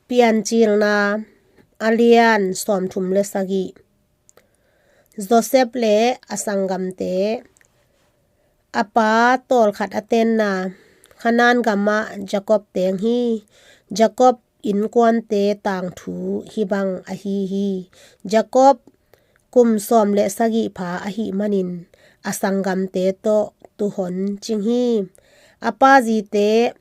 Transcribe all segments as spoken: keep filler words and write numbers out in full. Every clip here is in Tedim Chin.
Piancilna a lian sawmthum le sagih. Josef le a sanggamte. A pa tawlkhat a tenna Kanaan gamah Jakob teng hi. Jakob innkuante tangthu hih bang ahi hi. Jakob kum sawm le sagih pha ahih manin a sanggamte tawh tuhon cing hi. A pa zite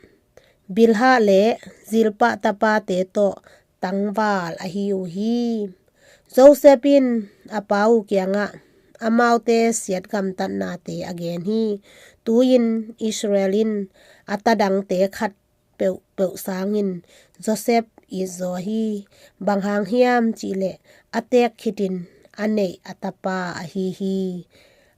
Bilhah le Zilpah tapate tawh tangval ahi uh hi. Josef in a pa uh kiangah amaute siat gamtatnate a gen hi. Tu-in Israel in a tadangte khat peuhpeuh sangin Josef it zaw hi. Bang hang hiam cihleh a teek khitin a neih a tapa ahi hi.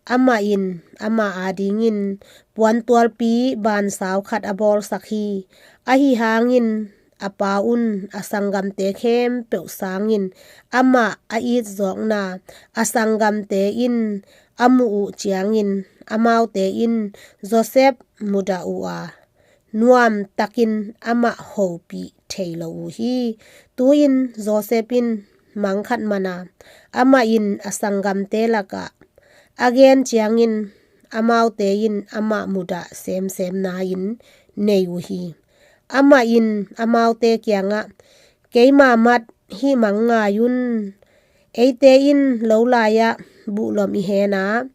Amah in amah adingin puantualpi bansau khat a bawlsak hi. Ahi hangin a pa un a sanggamte khempeuh sangin amah a itzawkna a sanggamte in a muh uh ciangin amaute in Josef mudah uh a, nuamtakin amah hopih thei lo uh hi. Tu-in Josef in mang khat man a, amah in a sanggamte lakah a gen ciangin amaute in amah mudah semsemna-in nei uh hi. Amah in amaute kiangah, "Keima mat hih mang ngai un. Eite in lo lai-ah buhlom i hen a,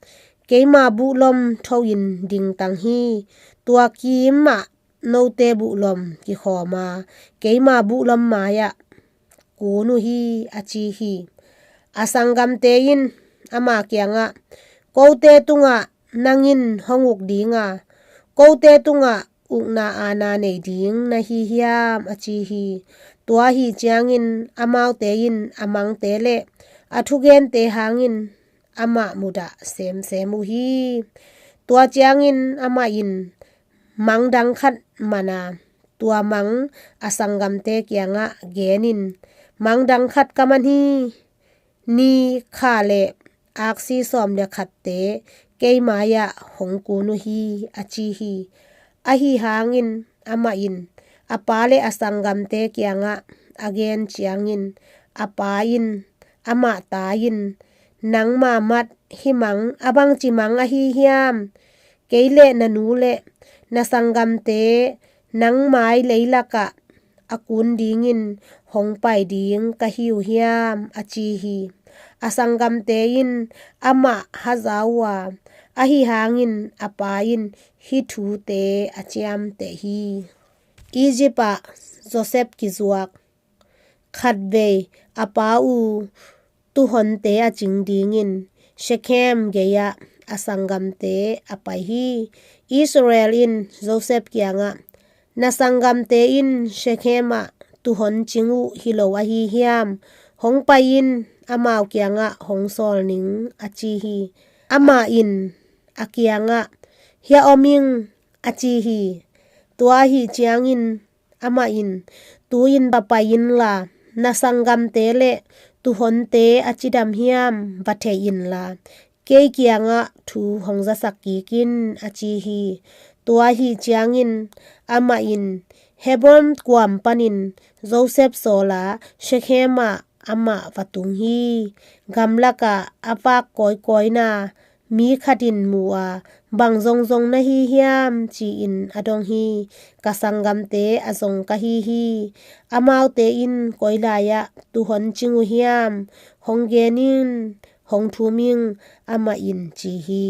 keima buhlom tho-in dingtang hi. Tua kimah note buhlom kikhawm a, keima buhlom mai-ah kun uh hi," a ci hi. A sanggamte in ama kiangah, "Kote tungah nang in hong uk ding a, kote tungah ukna aana nei ding na hi hiam?" a ci hi. Tua ahi ciangin amaute in a mangte le a thugente hangin amah mudah semsem uh hi. Tua ciangin amah in mang dang khat man a, tua mang a sanggamte kiangah genin, "Mang dang khat ka man hi. Ni, kha le aksi sawm le khatte kei mai-ah hong kun uh hi," a ci hi. Ahi hangin amah in a pa le a sanggamte kiangah a gen ciangin a pa in amah ta in, "Nangma mat hih mang a bangci mang ahi hiam? Kei le na nu le na sanggamte nang mai leilakah a kun dingin hong pai ding ka hi uh hiam?" a ci hi. A sanggamte in amah haza uh a, ahi hangin a pa in hih thute a ciamteh hi. Egypt ah Josef kizuak. Khatvei a pa uh tuhonte a cing dingin Shekhem gei-ah a sanggamte a pai hi. Israel in Josef kiangah, "Na sanggamte in Shekhem ah tuhon cing uh hi lo ahi hiam? Hong pai in, amau kiangah hong sawl ning," a ci hi. Amah in a kiangah, "Hiah om ing," a ci hi. Tua ahi ciangin amah in, "Tu-in va pai inla, na sanggamte le tuhonte a cidam hiam va thei inla, kei kiangah thu hong zasak kik in," a ci hi. Tua ahi ciangin amah in Hebron kuam panin Josef sawl a, Shekhem ah amah va tung hi. Gamlakah a vak kawikawina mi khat in mu a, "Bang zongzong na hi hiam?" ci-in a dong hi. "Ka sanggamte a zong ka hi hi. Amaute in koi lai-ah tuhon cing uh hiam? Hong gen in, hong thum ing," amah in ci hi.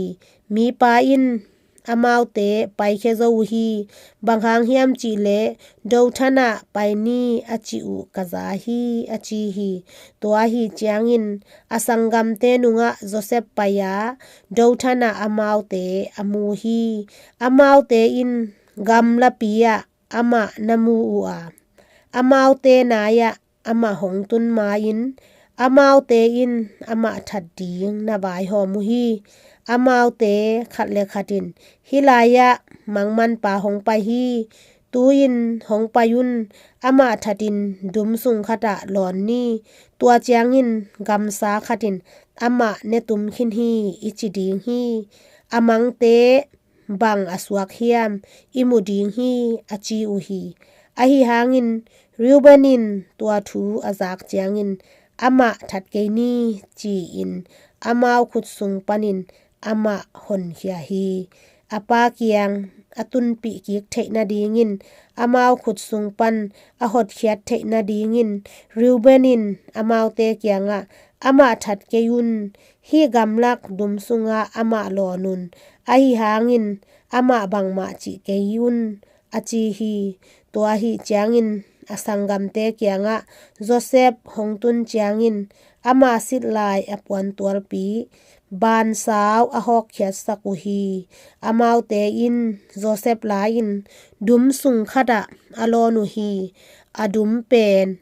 Mipa in amaute paikhia zo uh hi. "Bang hang hiam cihleh Dothan ah pai ni a cih uh ka za hi," a ci hi. Tua ahi ciangin a sanggamte nungah Josef pai a, Dothan ah amaute a mu hi. Amaute in gamlapi ah amah na mu uh a, amaute nai-ah amah hong tun ma-in amaute in amah that ding na vaihawm uh hi. Amaute khat le khat in, "Hih lai-ah mangmanpa hong pai hi. Tu-in hong pai un, amah thatin dum sung khatah lawn ni. Tua ciangin gamsa khatin amah ne tum khin hi, i ci ding hi. A mangte bang a suak hiam i mu ding hi," a ci uh hi. Ahi hangin Reuben in tua thu a zak ciangin, "Amah that kei ni," ci-in amau khut sung panin amah honkhia hi. A pa kiang a tunpih kik theih nadingin, amau khut sung pan a hotkhiat theih nadingin Reuben in amaute kiangah, "Amah that kei un. Hih gamlak dum sungah amah lawn un. Ahi hangin amah bangmah cih kei un," a ci hi. Tua ahih ciangin a sanggamte kiangah Josef hong tun ciangin, ama sit lai a puantualpi bansau a hawkkhiatsak uh hi. Amaute in Josef lai-in dum sung khatah a lawn uh hi. A dum pen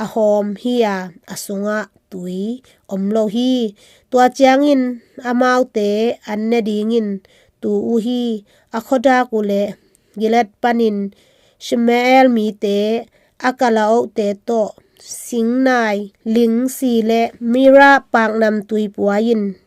a hawm hi a, a sungah tui om lo hi. Tua ciangin amaute an ne dingin tu uh hi. A khuadak uh leh Gilead panin Ishmael mite, a kalaohte tawh Sinai ling si le Mara paknamtui pua-in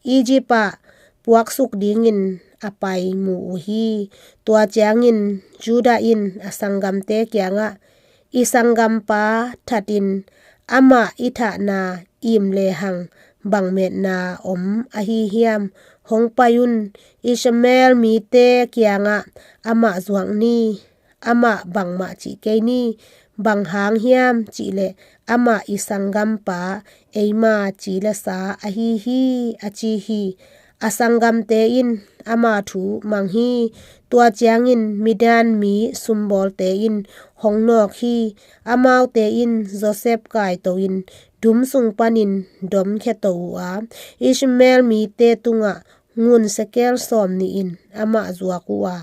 Egypt ah puaksuk dingin a pai mu uh hi. Tua ciangin Judah in a sanggamte kiangah, "I sanggampa that in, amah i thahna im lehang bang metna om ahi hiam? Hong pai un. Ishmael mite kiangah amah zuak ni. Amah bangmah cih kei ni. Bang hang hiam cih leh amah i sanggampa, eima ci le sa ahi hi," a ci hi. A sanggamte in ama thu mang hi. Tua ciangin Midian mi sumbawlte in hong nawk hi. Amaute in Josef kaito-in dum sung panin domkhia to uh a, Ishmael mite tungah ngun sekel sawmnih in amah zuak uh a,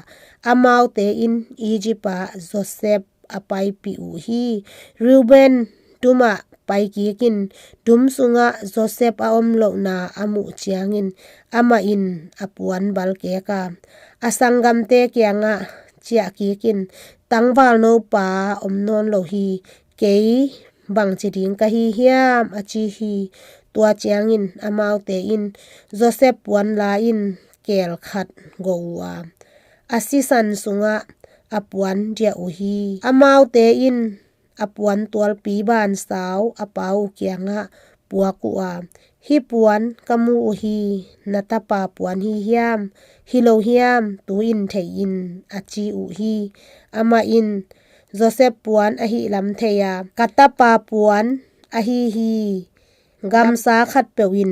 amaute in Egypt ah Josef a paipih uh hi. Reuben dum ah pai kik in, dum sungah Josef a om lohna a muh ciangin amah in a puan balkek a, a sanggamte kiangah, "Ciah kik in, tangvalno pa om nawn lo hi. Kei bangci ding ka hi hiam?" a ci hi. Tua ciangin amaute in Josef puan la-in keel khat go uh a, a sisan sungah a puan diah uh hi. Amaute in a puantualpi bansau a pa uh kiangah puak uh a, "Hih puan ka mu uh hi. Na tapa puan hi hiam? Hi lo hiam? Tu-in thei in," a ci uh hi. Amah in Josef puan ahih lam thei a, "Ka tapa puan ahi hi. Gamsa khatpeuh in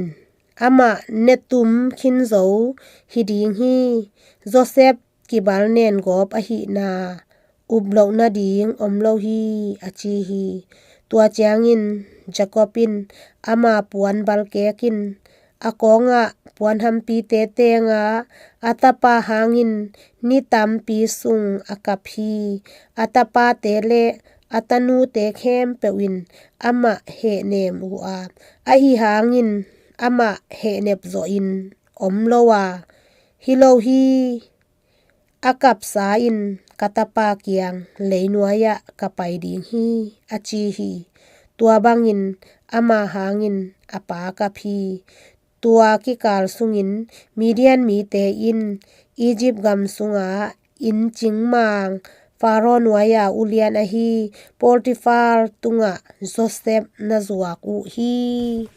amah netum khin zo hi ding hi. Josef kibal nengawp ahihna up loh nading om lo hi," a ci hi. Tua ciangin Jacob in ama puan balkek in, a kawngah puanhampite teng a, a tapa hangin ni tampi sung a kap hi. A tapate le a tanute khempeuh in amah hehnem uh a, ahi hangin amah hehnep zawhin om lo a, "Hi lo hi. A kapsa in ka tapa kiang leinuai-ah ka pai ding hi," a ci hi. Tua bangin ama hangin a pa kap hi. Tua kikal sungin Midian mite in Egypt gam sungah inn cingmang, Faro nuai-a ulian ahi Potifar tungah Josef na zuak uh hi.